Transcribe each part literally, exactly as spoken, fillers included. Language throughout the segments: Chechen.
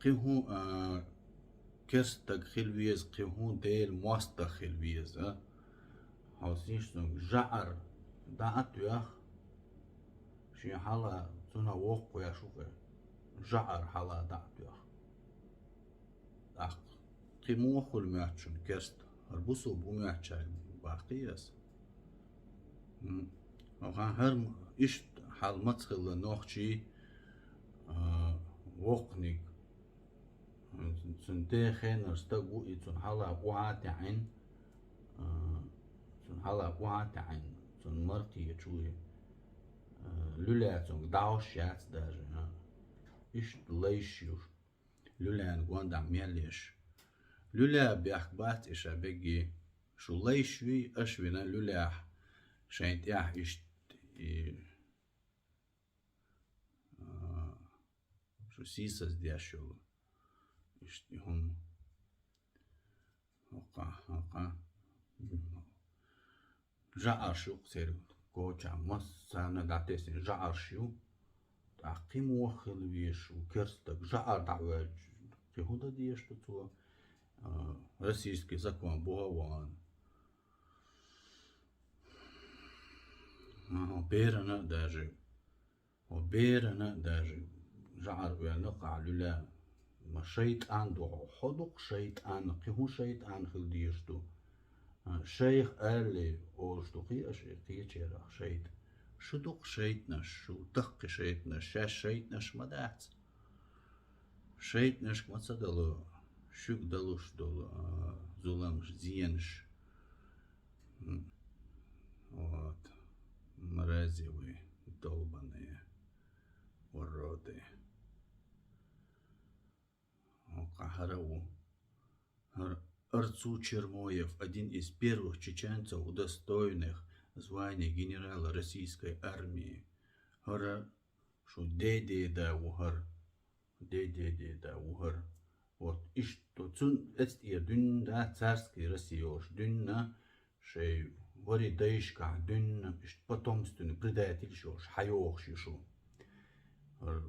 Кхин хӀун, а, керста стаг хила веза, кхин хӀун Делан моастагӀа хила веза, а? Хьо сийсазонга жӀар дӀа а тоьху, шен хьала цунах воккхавеш ву-кх, жӀар хьала дӀа а тоьху. ТӀаккха кхин муха хуьлу моьтту шуна керста? ХӀара бусалба ву моьттучаьрга баккхий ас. М. Хан хӀара м-, иштта хьал маца хилла нохчий, а, воккханиг, цуьнан тӀе хенара стаг ву и, цунна хьала охьа а таьӀна, а, цунна хьала охьа а таьӀна, цунна мара кхеташ ву и, а, луьла цуьнга дӀахьош яц даже, а. Иштта лайш ю. Луьлана гондахь мел еш. Луьла бехк бац и ша бегий. Шу лайш вий, аша вина луьлахь, шайн тӀехь иштта и, а, шу сийсаз деш йолу. Иштта и хӀума. ХӀокху, хӀокху. ЖӀарш ю-кх церан кочахь, массарна дӀатесна жӀарш ю. ТӀаккха кхин муха хила веза шу керста стаг, жӀар дӀаоьлча, кхин хӀун дан дезаш ду цо? А, российский закон бухахь а вахана. А, берана а даже. Хьо берана даже жӀар оьллакх ахь луьла. Ма шайтӀан ду хьо, хьо ду-кх шайтӀан, кхин хӀун шайтӀан хила дезаш ду? А, шайх аьллий олуш ду-кх аша и кхечарах шайтӀа. Шу ду-кх шайтӀанаш, шу даккхий шайтӀанаш, шаьш шайтӀанаш ма дац. ШайтӀанашка ма ца дало шуьга далуш долу, а, зуламаш, зенаш. М. Вот. Мрази вы, долбаные уроды. ХӀокху хӀара ву. ХӀара Арцу Чермоев, один из первых чеченцев, удостоенных звания генерала российской армии. ХӀара шу дедеда ву хӀара. Дедедеда ву хӀара. Вот, иштта цунна эцтӀера дуьйна, да, царский Россия йолуш дуьйна, шайн вари дайшкахь дуьйна, иштта потомственный предательш йолуш хьайогӀуш ю шу. ХӀара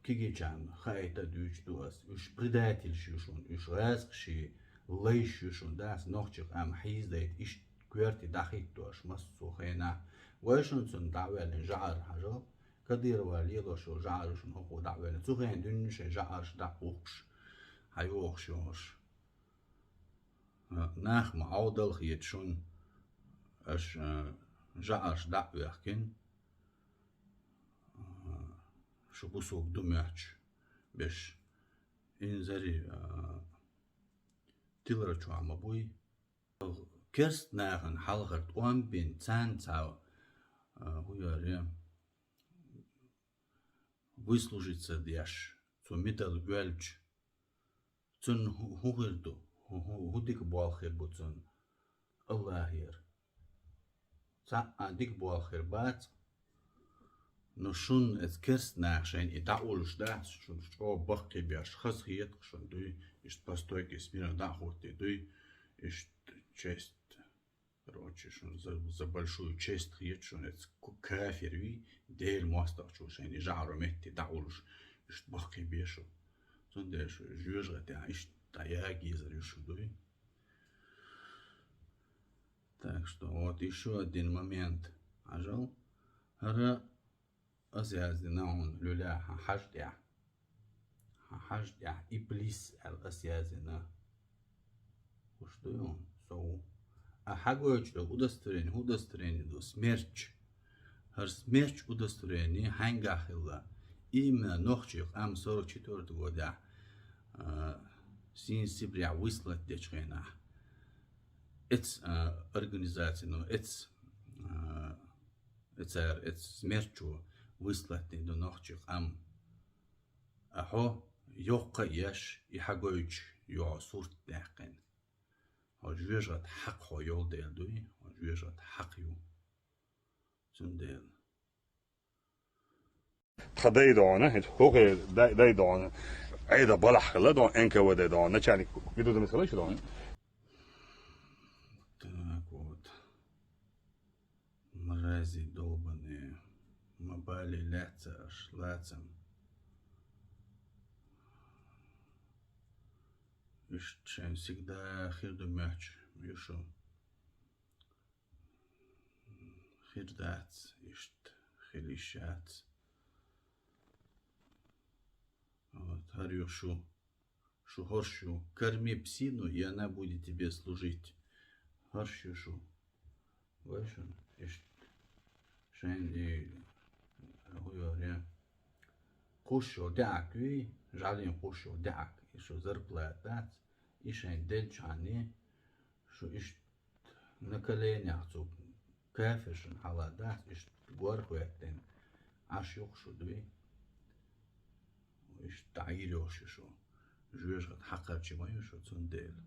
кигичарна хаийта дуьйцуш ду ас. Уьш предательш ю шуна, уьш гӀазкхаший, лайш ю шуна, да, ас нохчийн къам хьийзадайта иштта коьрте дӀахӀиттош массо а хенахь. Вай шуна цунна дӀа а ваьллина жӀар хьажал. Кадырова лелош йолу жӀараш шуна хӀокхо дӀа а ваьлла. Цу хенахь дуьйна шайн жӀарш дӀа а ухкуш, хьайогӀуш йолуш. Нах ма Ӏовдал хета шуна, аша, а, жӀарш дӀа а оьхкина, а, шу бусалба ду моьттуш берш. Инзаре, а, тилар чохь ма буй. Керста нахана хьалхара тӀом бина, царна цхьа, а, хӀун яра, выслужиться деш, цо медаль оьлча, цунна хӀу-, хӀун хир ду? ХӀу-, хӀу-, хӀун дика болх хир бу цунна? АллахӀера. Цхьа а дика болх хир бац. Ну, шуна эца керста наха шайна и дӀауллуш дац, шуна чӀогӀа баккхий беш хаза хета-кх шуна дуй, иштта по стойке смирно дӀа а хӀуттий дуй, иштта честь. Короче, шуна за, за большую честь хета шуна эца ку-, кафир вий, Делан мостагӀчо шайна и жӀаро метте дӀауллуш, иштта баккхий беш шу. Цундела шу жоьжахатехь иштта дӀаягийзар ю шу дуй. Так что вот ещё один момент. Хьажал, хӀара ас яздина хьуна луьлахь хьан хьажа тӀехь. Хьан хьажа тӀехь иблис аьлла ас яздина. Уьш ду хьуна, со ву. А хьагойтуш долу удостоверение, удостоверение ду смерч. ХӀара смерч удостоверение хьаьнгахь хилла? Именно нохчийн къам сорок четвёртый годехь, а, синсибрехь выслать дечу хенахь. Эц, а, организаци, ну, эц, а, эцара, эц смерчо выслать дина ду нохчийн къам. А хьо йоккха а еш, и хьагойтуш ю хьо сурт даьккхина. Хьо жоьжахати хьакха хьо йолу дела дуй, хьо жоьжахати хьакха ю. Цундела. Тхан дай дона, хӀинца хӀокхе дай, дай дона. Ӏеда балахь хилла дона, Н К В Д дона, начальник ГИБДД хилла шу дона. Так вот. Мрази долбаные. Ма балий лаьцна аш, лацам. Иштта шайн сигда хир ду моьттуш ю шу. Хир дац, иштта хила йиш яц. Вот, хӀара ю шу, шу хӀорш ю. Корми псину, и она будет тебе служить. ХӀорш ю шу. Вай шун, иштта шайн и хӀу йора. Кхуш йола даьӀахк вий, жӀалин кхуш йола даьӀахк, и шу зарплата дац, и шайн делчхьани, шу иштта на коленях цу кафешан хьала дац, иштта гор хӀоьттина, Ӏаш юха шу дуй. Иштта дӀайийр йолуш ю шу. Жоьжахати хьакхарчий ма ю шу, цундела.